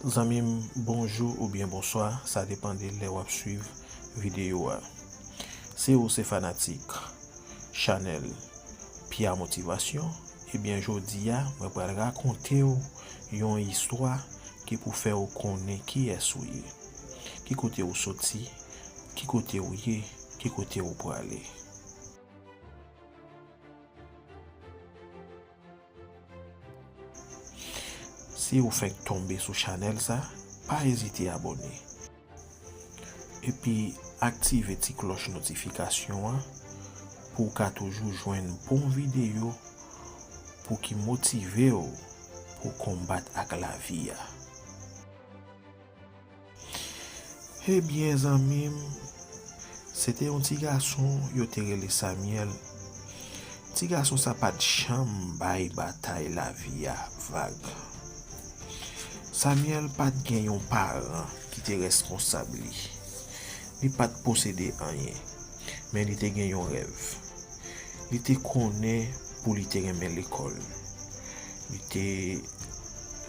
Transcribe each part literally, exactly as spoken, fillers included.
Zanmi m, bonjou oubyen bonswa, sa depann de lè w ap swiv videyo a. Si w se fanatik chanèl Pia Motivasyon, ebyen jodi a mwen pral rakonte w yon istwa ki pou fè w konnen kiyès ou ye, ki kote w soti, ki kote w ye, ki kote w prale. Si ou fenk tonbe sou chanèl sa, pa ezite abòne. Epi aktive ti klòch notifikasyon an pou w ka toujou jwenn bon videyo pou ki motive w pou w konbat ak lavi a. Ebyen, zanmi m, se te yon ti gason yo te rele Samyèl. Ti gason sa pa t janm bay batay lavi a vag. Samyèl pa t gen yon paran ki te reskonsab li. Li pa t posede anyen, men li te gen yon rèv. Li te konnen pou li te renmen lekòl. Li te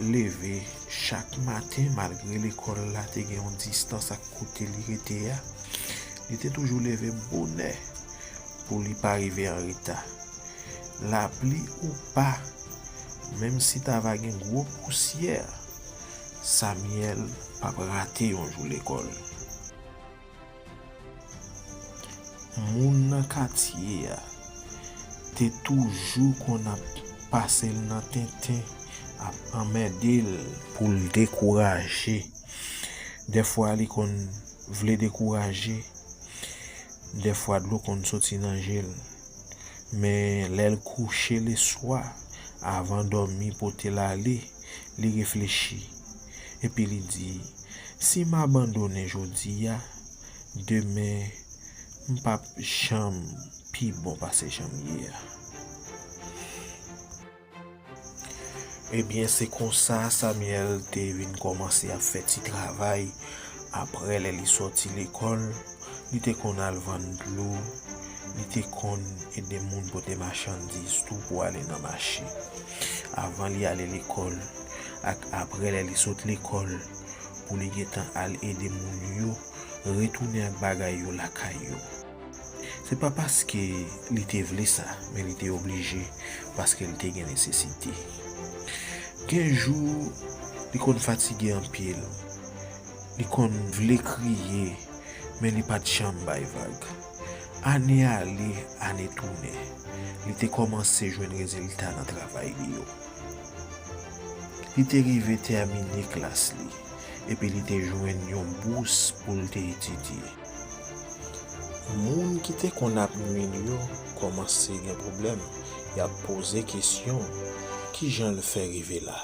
leve chak maten, malgre lekòl la te gen yon distans ak kote li rete a. Li te toujou leve bonè pou li pa rive an reta. Lapli ou pa, menm si ta va gen gwo pousyè, Samyèl p ap rate yon jou lekòl. Moun nan katye a te toujou konn ap pase l nan tenten, ap anmède l pou l dekouraje. Dèfwa li konn vle dekouraje, dèfwa dlo konn soti nan je l. Men lè l kouche leswa, avan dòmi pote l ale, li reflechi. Epi li di, "Si m abandone jodi a, demen m p ap janm pi bon pase jan m ye a." Ebyen, se konsa Samyèl te vin kòmanse ap fè ti travay. Aprè lè li sòti lekòl, li te konn al vann dlo, li te konn ede moun pote machandiz tou pou ale nan mache. Avan li ale lekòl, ak aprè lè li sot lekòl, pou li gentan al ede moun yo retounen ak bagay yo lakay yo. Se pa paske li te vle sa, men li te oblije, paske li te gen nesesite. Gen jou, li konn fatige anpil. Li konn vle kriye, men li pa t janm bay vag. Ane ale, ane tounen, li te kòmanse jwenn rezilta nan travay li yo. Li te rive tèmine klas li, epi li te jwenn yon bous pou l te etidye. Moun ki te konn ap nwi l yo kòmanse gen pwoblèm. Y ap poze kesyon, "Kijan l fè rive la?"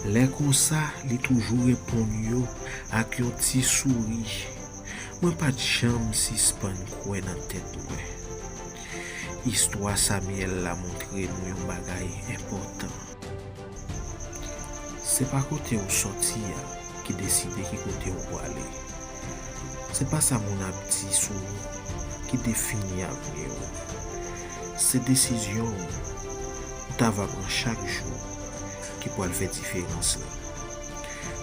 Lè konsa, li toujou reponn yo ak yon ti souri. Mwen pa t janm sispann kwè nan tèt mwen. Istwa Samyèl la montre nou yon bagay enpòtan. Se pa kote w sòti a ki deside ki kote w prale. Se pa sa moun ap di sou ou ki defini avni w. Se desizyon w ou ta va pran chak jou ki pral fè diferans lan.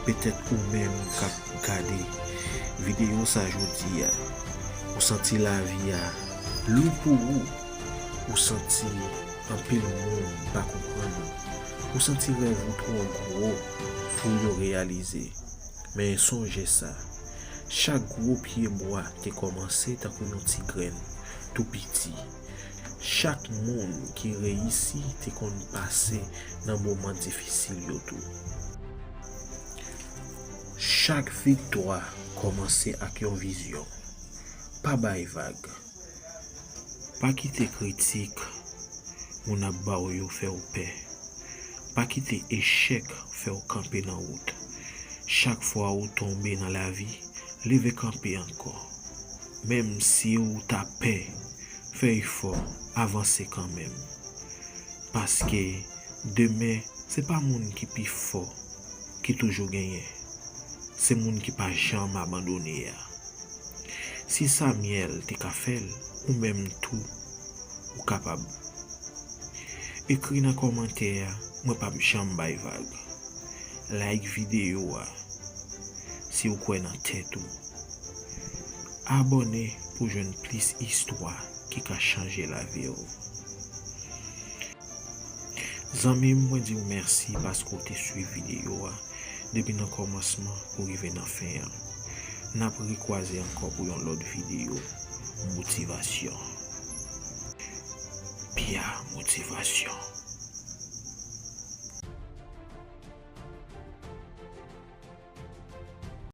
Petèt ou menm k ap gade videyo sa jodi a, ou santi lavi a lou pou ou, ou santi anpil moun pa konprann ou, ou santi rèv ou twò gwo pou yo reyalize. Men sonje sa, chak gwo pye bwa te kòmanse tankou yon ti grenn tou piti. Chak moun ki reyisi te konn pase nan moman difisil yo tou. Chak viktwa kòmanse ak yon vizyon. Pa bay vag. Pa kite kritik moun ap ba w yo fè w pè. Pa kite echèk fè w kanpe nan wout. Chak fwa ou tonbe nan lavi, leve kanpe ankò. Menm si w ta pè, fè efò, avanse kanmenm. Paske demen, se pa moun ki pi fò ki toujou genyen. Se moun ki pa janm abandone a. Si Samyèl te ka fè l, ou menm tou, ou kapab. Ekri nan kòmantè a, "Mwen p ap janm bay vag." Like videyo a si w kwè nan tèt ou. Abòne pou jwenn plis istwa ki ka chanje lavi w. Zanmi m, mwen di w mèsi paske w te swiv videyo a depi nan kòmansman pou rive nan fen an. N ap rekwaze ankò pou yon lòt videyo motivasyon. Pia Motivasyon.